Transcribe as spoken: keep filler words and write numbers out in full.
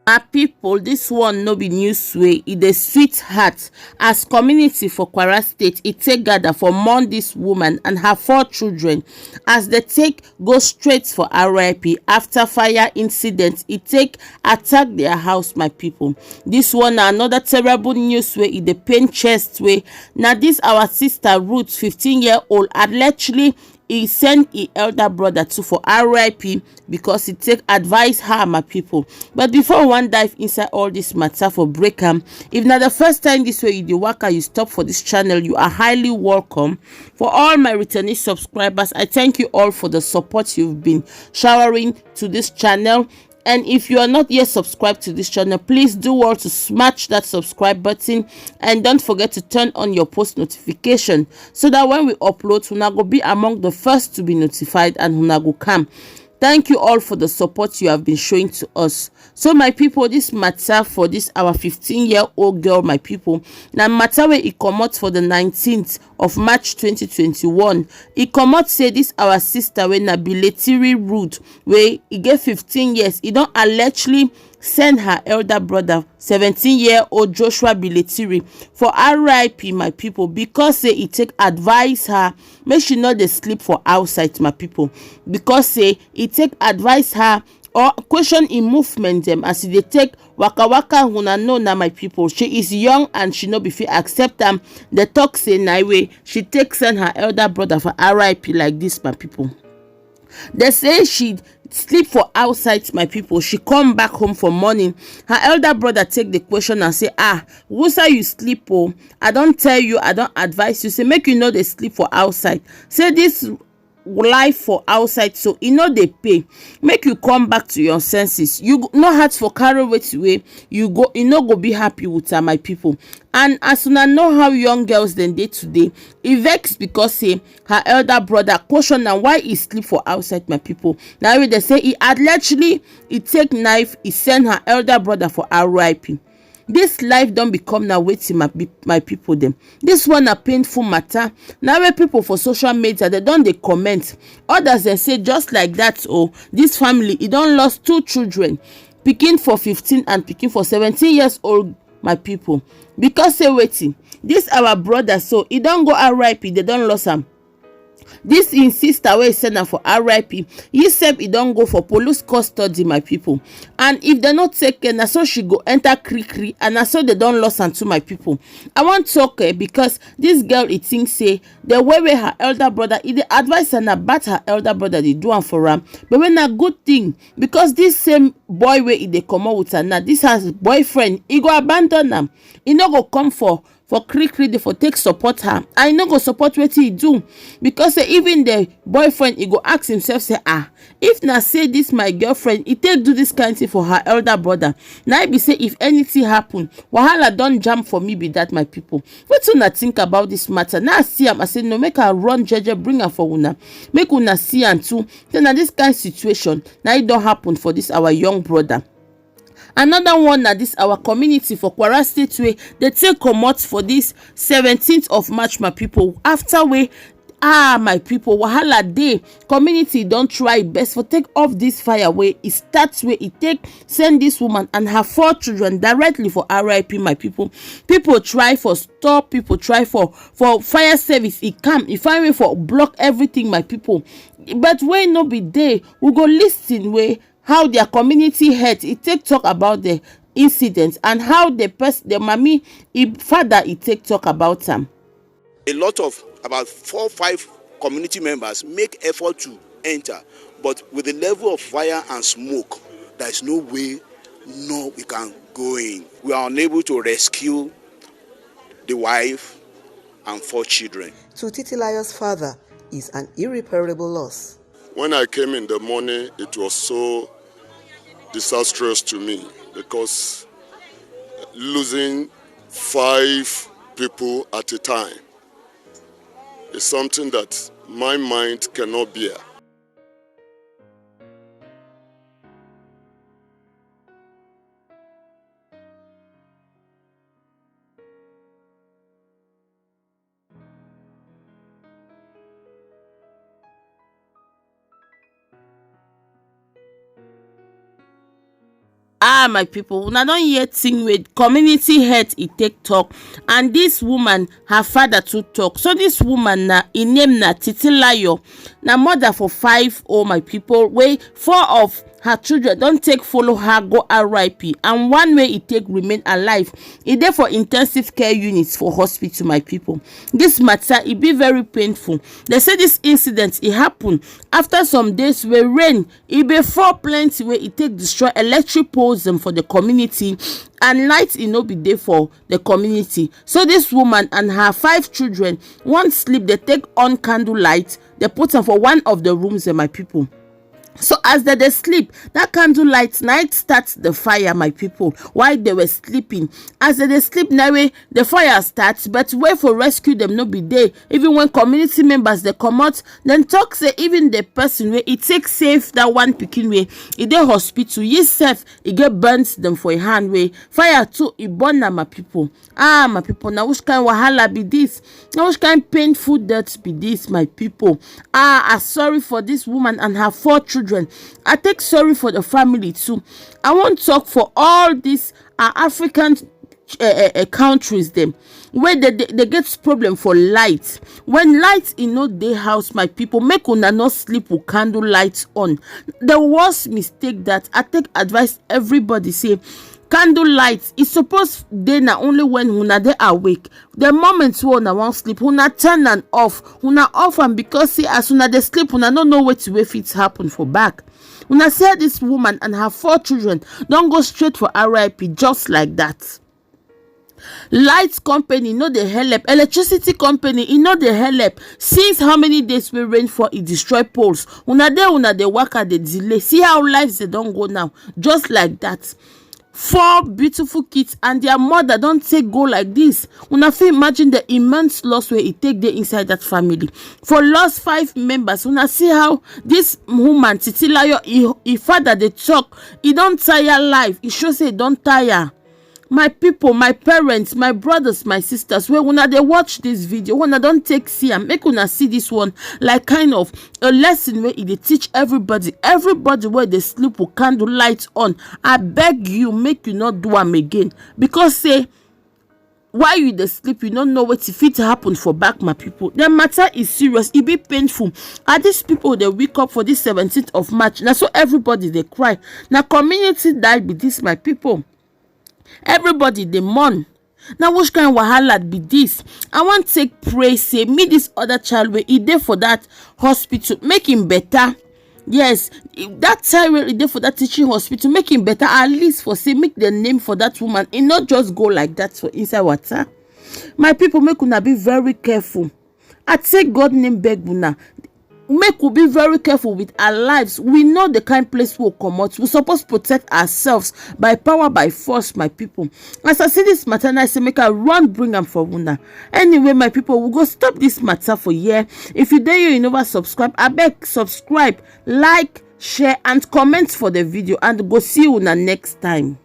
My people, this one no be news wey e dey sweet heart as community for Kwara State e take gather for mourn this woman and her four children as they take go straight for R I P after fire incident e take attack their house, my people. This one na another terrible news wey e dey pain chest wey na this our sister Ruth, fifteen year old, allegedly e send e elder brother to for R I P because e take advice her, my people. But before we wan dive inside all this matter for break am, if na the first time this way you dey waka you stop for this channel, you are highly welcome. For all my returning subscribers, I thank you all for the support you've been showering to this channel. And if you are not yet subscribed to this channel, please do well to smash that subscribe button and don't forget to turn on your post notification so that when we upload, una go be among the first to be notified and una go come. Thank you all for the support you have been showing to us. So my people, this matter for this our fifteen year old girl, my people, na matter wey e comot for the nineteenth of March twenty twenty-one. E comot say this our sister wey na Biletiri Ruth, wey e get fifteen years, e don allegedly send her elder brother, seventeen year old Joshua Biletiri, for R I P, my people, because say e take advise her make she no dey sleep for outside, my people, because say e take advise her or question im movement dem as e dey take waka waka. Una know na, my people, she is young and she no be fit accept am. Dey talk say na way she take send her elder brother for R I P like this, my people. Dey say she sleep for outside, my people, she come back home for morning. Her elder brother take the question and say, "Ah, who say you sleep o? I don tell you, I don advise you say make you no dey sleep for outside, say this life for outside so e no dey pay. Make you come back to your senses. You no hard for carry wetin wey you go, e no go be happy with am, my people." And as una know how young girls dem dey today, e vex because say her elder brother question na why e sleep for outside, my people. Na wey dey say e allegedly e take knife e send her elder brother for R I P. This life don become na wetin, my, my people dem. This one na painful matter. Na wey people for social media dem don dey comment. Others dem say just like that, oh, this family e don lost two children, pikin for fifteen and pikin for seventeen years old, my people. Because say wetin, this our brother so e don go R I P, dem don lost am. This im sister wey send am for R I P, he sef e don go for police custody, my people. And if dem no take care, na so she go enter kri kri, and na so dem don lost am too, my people. I wan talk eh, because this girl e think say the way wey her elder brother e dey advise her na bad her elder brother dey do am for am, but wey na good thing, because this same boy wey e dey comot with her now, this her boyfriend, e go abandon am. E no go come for for kri kri dey for take support her, and e no go support wetin e do, because say even the boyfriend e go ask himself say, "Ah, if na say this my girlfriend e take do this kind thing for her elder brother, na e be say if anything happen, wahala don jam for me be that, my people." Wetin una think about this matter? Na I see am, I say no, make I run jeje bring am for una, make una see am too. Say na this kind situation na e don happen for this our young brother. Another one na this our community for Kwara State wey dey take comot for this seventeenth of March, my people. After wey, ah, my people, wahala dey. Community don try best for take off this fire wey e start, wey e take send this woman and her four children directly for R I P, my people. People try for stop, people try for for fire service, e come, e find way for block everything, my people. But wey no be dey, we go listen wey how their community head e take talk about the incident and how the person, the mami, e father e take talk about am. A lot of about four, five community members make effort to enter, but with the level of fire and smoke, there is no way no we can go in. We are unable to rescue the wife and four children. To Titilayo's father is an irreparable loss. When I came in the morning, it was so disastrous to me because losing five people at a time is something that my mind cannot bear. My people, una don hear thing wey community head e take talk, and this woman, her father too talk. So this woman na, e name na Titilayo, na mother for five, oh my people, wey four of her children don take follow her go R I P, and one wey e take remain alive, e dey for intensive care unit for hospital, my people. This matter, e be very painful. They say this incident, e happen after some days wey rain, e be fall plenty, wey e take destroy electric poles dem for the community, and light, e no be dey for the community. So this woman and her five children wan sleep, they take on candle light, they put am for one of the rooms dem, my people. So as they dey sleep, that candle light na it start the fire, my people, while they were sleeping. As they dey sleep, na wey the fire start, but way for rescue dem no be dey. Even when community members dey comot, dem talk say even the person wey e take save that one pikin wey e dey hospital, he sef, e get burns dem for him hand, wey fire too, e burn am, my people. Ah, my people, na which kind wahala be this? Na which kind painful death be this, my people? Ah, I sorry for this woman and her four children. I take sorry for the family too. I wan talk for all these, uh, African, uh, uh, uh, countries dem, wey they, they, they get problem for light. When light e no dey house, my people, make una no sleep with candle light on. The worst mistake that I take advise everybody say, candle light e suppose dey na only when una dey awake. The moment wey una wan sleep, una turn am off. Una off am because say as una dey sleep, una no know wetin wey fit happen for back. Una see how this woman and her four children don go straight for R I P just like that. Light company no dey help, electricity company e no dey help. Since how many days wey rain fall, e destroy poles? Una dey, una dey waka, dey delay. See how lives dey don go now, just like that. Four beautiful kids and their mother don take go like this. Una fit imagine the immense loss wey e take dey inside that family. For lost five members, una see how this woman, Titilayo, e, e father dey talk. E don tire life. E show say e don tire. My people, my parents, my brothers, my sisters, wey una dey watch this video, una don take see am, make una see this one like kind of a lesson wey e dey teach everybody. Everybody wey dey sleep with candle light on, I beg you, make you not do am again, because say while you dey sleep, you no know wetin fit happen for back, my people. The matter is serious, e be painful. And these people dey wake up for this seventeenth of March, na so everybody dey cry. Na community die be this, my people. Everybody dey mourn. Na which kind wahala be this? I wan take pray say me this other child wey e dey for that hospital, make him better. Yes, that child wey e dey for that teaching hospital, make him better, at least for say make the name for that woman e no just go like that for inside water. My people, make una be very careful. I take God name beg una, make we be very careful with our lives. We know the kind place we comot. We suppose protect ourselves by power, by force, my people. As I see this matter, na I say make I run bring am for una. Anyway, my people, we go stop this matter for here. If you dey here, you never subscribe, abeg subscribe, like, share and comment for the video, and go see una next time.